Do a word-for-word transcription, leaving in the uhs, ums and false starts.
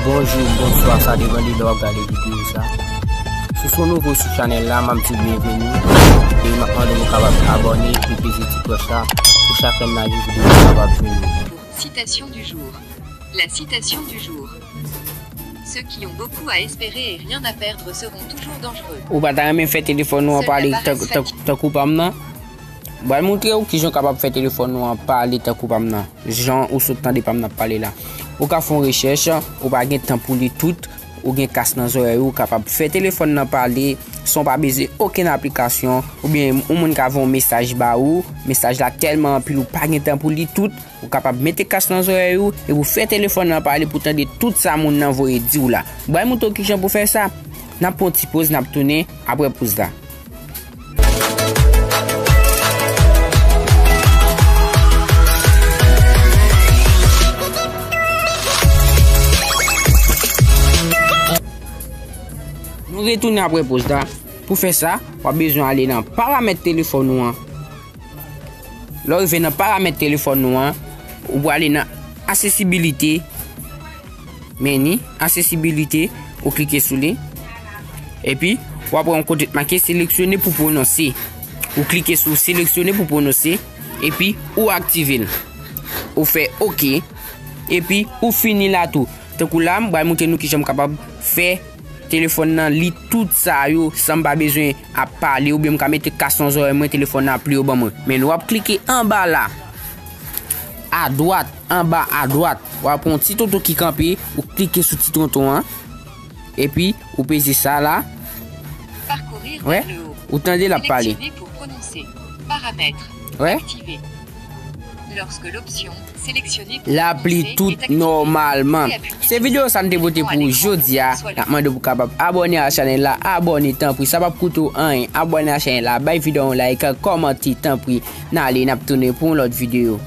Bonjou, bonswa, sa depann de lè w ap gade videyo sa. Si w se yon nouvo sou chanèl la, m ap di w byenveni. E m ap mande w kapab abòne e peze ti klòch la pou chak lè n lage videyo sa kapab jwenn ou. Citation du jour. La citation du jour. Ceux qui ont beaucoup à espérer et rien à perdre seront toujours dangereux. Ou pa ta renmen fè telefòn ou an pale tankou pa m nan? M pral montre w kijan w kapab fè telefòn ou an pale tankou pa m nan. Jan ou sot tande pa m nan ap pale la. Ou ka fè yon rechèch, ou pa gen tan pou li tout, ou gen kas nan zòrèy ou, ou kapab fè telefòn nan pale san w pa bezwen okenn aplikasyon, oubyen yon moun ka voye yon mesaj ba ou, mesaj la tèlman anpil ou pa gen tan pou li tout, ou kapab mete kas nan zòrèy ou epi w fè telefòn nan pale pou w tande tout sa moun nan voye di w la. M pral montre w kijan pou fè sa. N ap pran yon ti poz, n ap tounen apre poz la. Nou retounen apre poz la. Pou fè sa, w ap bezwen ale nan paramèt telefòn ou an. Lè w rive nan paramèt telefòn ou an, ou prale nan aksesibilite. Men ni aksesibilite, ou klike sou li. Epi, w ap wè yon kote k make seleksyone pou pwononse. Ou klike sou seleksyone pou pwononse. Epi, ou aktive l. Ou fè oke. Epi, ou fini la tou. Tankou la, m pral montre nou kijan m kapab fè telefòn nan li tout sa yo san m pa bezwen ap pale oubyen m ka mete kas nan zòrèy mwen, telefòn nan ap li yo ban mwen. Men w ap klike anba la. Adwat, anba adwat, w ap wè yon ti tonton ki kanpe, ou klike sou ti tonton an. Epi, ou peze sa la. Parcourir vers le haut. Ou tande l ap pale. Sélectionner pour prononcer. Paramètres. Activer. Lorsque l'option sélectionnée pour prononcer est activée, appuyer sur le bouton. L ap li tout nòmalman. Se videyo sa m te pote pou ou jodi a. N ap mande w pou w kapab abòne a chanèl la. Abòne, tanpri. Sa p ap koute w anyen. Abòne a chanèl la. Bay videyo a yon like. Kòmante, tanpri. N ale, n ap tounen pou yon lòt videyo.